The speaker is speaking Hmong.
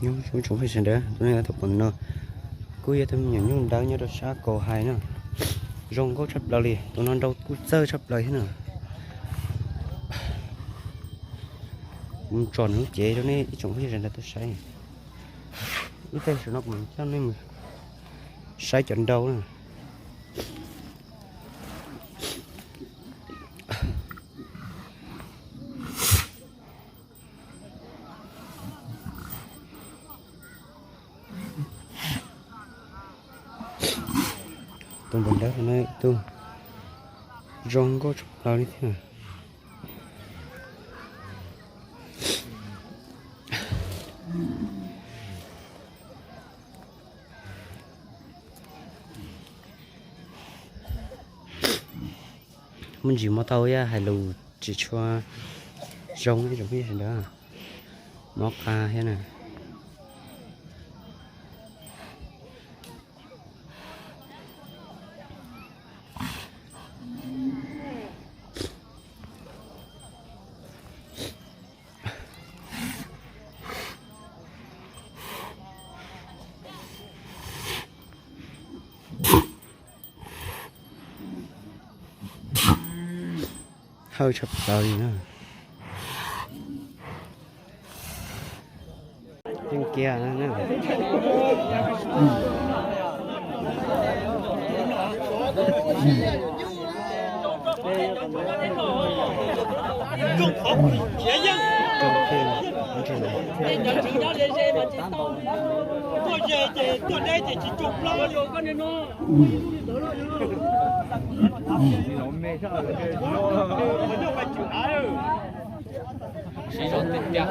Nyob zoo ib tsoom phooj ywg sawv daws, tus nej tau pom no kuj yog tus me nyuam nyuj ntawd nyob rau sab Kaus Hais na. Zoo nkauj tshaj plaws li, tus no nrau kuj txawj tshaj plaws thiab na. Kuv tso nws lub cev rau nej ib tsoom phooj ywg sawv daws tau saib. Ib pliag saum no kuv mam coj nej mus saib cov nrau na. Tus npawg ntawd no ib tug zoo nkauj tshaj plaws li thiab. Muaj ntsis mob taub hau thiab, hais lus tsis tshua zoo ib tsoom phooj ywg sawv daws. Mob qab thiab na. Hawj tshaj plaws li na. Yeej kiag na. Tuaj ze ces tuaj deb ces tsis tsuag plaub. Siv zog tiag tiag.